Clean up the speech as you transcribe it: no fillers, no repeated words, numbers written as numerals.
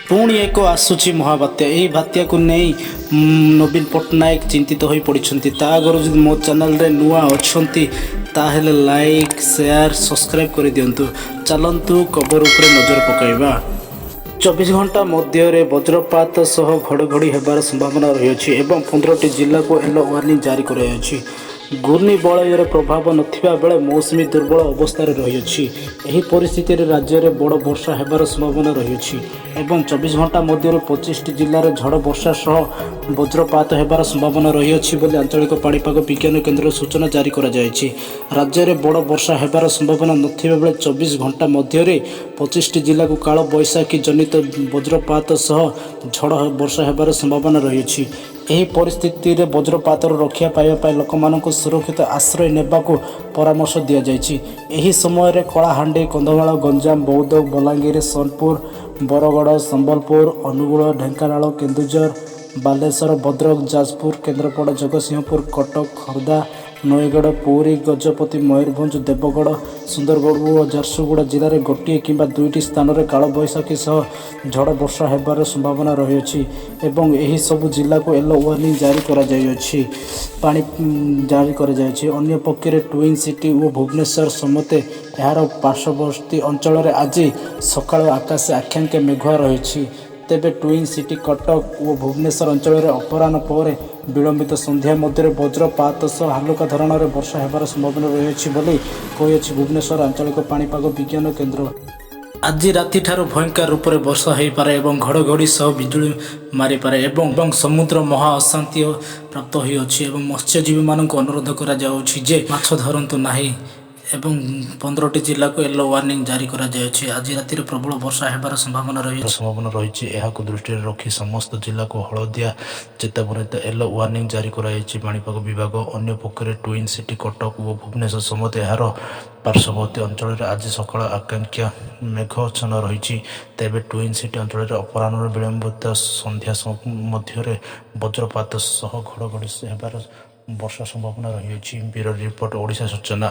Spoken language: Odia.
ପୁଣି ଏକ ଆସୁଛି ମହାବାତ୍ୟା। ଏହି ବାତ୍ୟାକୁ ନେଇ ନବୀନ ପଟ୍ଟନାୟକ ଚିନ୍ତିତ ହୋଇ ପଡ଼ିଛନ୍ତି। ତା ଆଗରୁ ଯଦି ମୋ ଚ୍ୟାନେଲରେ ନୂଆ ଅଛନ୍ତି, ତାହେଲେ ଲାଇକ୍, ସେୟାର, ସବସ୍କ୍ରାଇବ୍ କରିଦିଅନ୍ତୁ। ଚାଲନ୍ତୁ ଖବର ଉପରେ ନଜର ପକାଇବା। 24 ଘଣ୍ଟା ମଧ୍ୟରେ ବଜ୍ରପାତ ସହ ଘଡ଼ଘଡ଼ି ହେବାର ସମ୍ଭାବନା ରହିଅଛି ଏବଂ 15ଟି ଜିଲ୍ଲାକୁ ୟେଲୋ ୱାର୍ଣ୍ଣିଂ ଜାରି କରାଯାଇଛି। ଘୂର୍ଣ୍ଣିବଳୟର ପ୍ରଭାବ ନଥିବା ବେଳେ ମୌସୁମୀ ଦୁର୍ବଳ ଅବସ୍ଥାରେ ରହିଅଛି। ଏହି ପରିସ୍ଥିତିରେ ରାଜ୍ୟରେ ବଡ଼ ବର୍ଷା ହେବାର ସମ୍ଭାବନା ରହିଅଛି ଏବଂ 24 ଘଣ୍ଟା ମଧ୍ୟରେ 25ଟି ଜିଲ୍ଲାରେ ଝଡ଼ ବର୍ଷା ସହ ବଜ୍ରପାତ ହେବାର ସମ୍ଭାବନା ରହିଅଛି ବୋଲି ଆଞ୍ଚଳିକ ପାଣିପାଗ ବିଜ୍ଞାନ କେନ୍ଦ୍ରର ସୂଚନା ଜାରି କରାଯାଇଛି। ରାଜ୍ୟରେ ବଡ଼ ବର୍ଷା ହେବାର ସମ୍ଭାବନା ନଥିବା ବେଳେ 24 ଘଣ୍ଟା ମଧ୍ୟରେ 25ଟି ଜିଲ୍ଲାକୁ କାଳବୈଶାଖୀ ଜନିତ ବଜ୍ରପାତ ସହ ଝଡ଼ ବର୍ଷା ହେବାର ସମ୍ଭାବନା ରହିଅଛି। ଏହି ପରିସ୍ଥିତିରେ ବଜ୍ରପାତରୁ ରକ୍ଷା ପାଇବା ପାଇଁ ଲୋକମାନଙ୍କୁ ସୁରକ୍ଷିତ ଆଶ୍ରୟ ନେବାକୁ ପରାମର୍ଶ ଦିଆଯାଇଛି। ଏହି ସମୟରେ କଳାହାଣ୍ଡି, କନ୍ଧମାଳ, ଗଞ୍ଜାମ, ବୌଦ୍ଧ, ବଲାଙ୍ଗୀର, ସୋନପୁର, ବରଗଡ଼, ସମ୍ବଲପୁର, ଅନୁଗୁଳ, ଢେଙ୍କାନାଳ, କେନ୍ଦୁଝର, ବାଲେଶ୍ୱର, ଭଦ୍ରକ, ଯାଜପୁର, କେନ୍ଦ୍ରାପଡ଼ା, ଜଗତସିଂହପୁର, କଟକ, ଖୋର୍ଦ୍ଧା, ନୟାଗଡ଼, ପୁରୀ, ଗଜପତି, ମୟୂରଭଞ୍ଜ, ଦେବଗଡ଼, ସୁନ୍ଦରଗଡ଼ ଓ ଝାରସୁଗୁଡ଼ା ଜିଲ୍ଲାରେ ଗୋଟିଏ କିମ୍ବା ଦୁଇଟି ସ୍ଥାନରେ କାଳବୈଶାଖୀ ସହ ଝଡ଼ ବର୍ଷା ହେବାର ସମ୍ଭାବନା ରହିଅଛି ଏବଂ ଏହି ସବୁ ଜିଲ୍ଲାକୁ ୟେଲୋ ୱାର୍ଣ୍ଣିଂ ଜାରି କରାଯାଇଅଛି, ପାଣି ଜାରି କରାଯାଇଛି। ଅନ୍ୟପକ୍ଷରେ ଟ୍ୱିନ୍ ସିଟି ଓ ଭୁବନେଶ୍ୱର ସମେତ ଏହାର ପାର୍ଶ୍ୱବର୍ତ୍ତୀ ଅଞ୍ଚଳରେ ଆଜି ସକାଳୁ ଆକାଶ ଆଂଶିକ ମେଘୁଆ ରହିଛି। ତେବେ ଟ୍ୱିନ୍ ସିଟି କଟକ ଓ ଭୁବନେଶ୍ୱର ଅଞ୍ଚଳରେ ଅପରାହ୍ନ ପରେ ବିଳମ୍ବିତ ସନ୍ଧ୍ୟା ମଧ୍ୟରେ ବଜ୍ରପାତ ସହ ହାଲୁକା ଧରଣର ବର୍ଷା ହେବାର ସମ୍ଭାବନା ରହିଅଛି ବୋଲି କହିଅଛି ଭୁବନେଶ୍ୱର ଆଞ୍ଚଳିକ ପାଣିପାଗ ବିଜ୍ଞାନ କେନ୍ଦ୍ର। ଆଜି ରାତିଠାରୁ ଭୟଙ୍କର ରୂପରେ ବର୍ଷା ହୋଇପାରେ ଏବଂ ଘଡ଼ଘଡ଼ି ସହ ବିଜୁଳି ମାରିପାରେ ଏବଂ ସମୁଦ୍ର ମହା ଅଶାନ୍ତି ପ୍ରାପ୍ତ ହୋଇଅଛି ଏବଂ ମତ୍ସ୍ୟଜୀବୀମାନଙ୍କୁ ଅନୁରୋଧ କରାଯାଉଛି ଯେ ମାଛ ଧରନ୍ତୁ ନାହିଁ ଏବଂ 15ଟି ଜିଲ୍ଲାକୁ ୟେଲୋ ୱାର୍ଣ୍ଣିଂ ଜାରି କରାଯାଇଅଛି। ଆଜି ରାତିରେ ପ୍ରବଳ ବର୍ଷା ହେବାର ସମ୍ଭାବନା ରହିଛି। ସମ୍ଭାବନା ରହିଛି। ଏହାକୁ ଦୃଷ୍ଟିରେ ରଖି ସମସ୍ତ ଜିଲ୍ଲାକୁ ହଳଦିଆ ଚେତାବନୀ, ୟେଲୋ ୱାର୍ଣ୍ଣିଂ ଜାରି କରାଯାଇଛି ପାଣିପାଗ ବିଭାଗ। ଅନ୍ୟପକ୍ଷରେ ଟ୍ୱିନ୍ ସିଟି କଟକ ଓ ଭୁବନେଶ୍ୱର ସମେତ ଏହାର ପାର୍ଶ୍ୱବର୍ତ୍ତୀ ଅଞ୍ଚଳରେ ଆଜି ସକାଳ ଆଂଶିକ ମେଘାଚ୍ଛନ୍ନ ରହିଛି। ତେବେ ଟ୍ୱିନ୍ ସିଟି ଅଞ୍ଚଳରେ ଅପରାହ୍ନର ବିଳମ୍ବିତ ସନ୍ଧ୍ୟା ମଧ୍ୟରେ ବଜ୍ରପାତ ସହ ଘଡ଼ଘଡ଼ି ହେବାର ବର୍ଷା ସମ୍ଭାବନା ରହିଅଛି। ବ୍ୟୁରୋ ରିପୋର୍ଟ, ଓଡ଼ିଶା ସୂଚନା।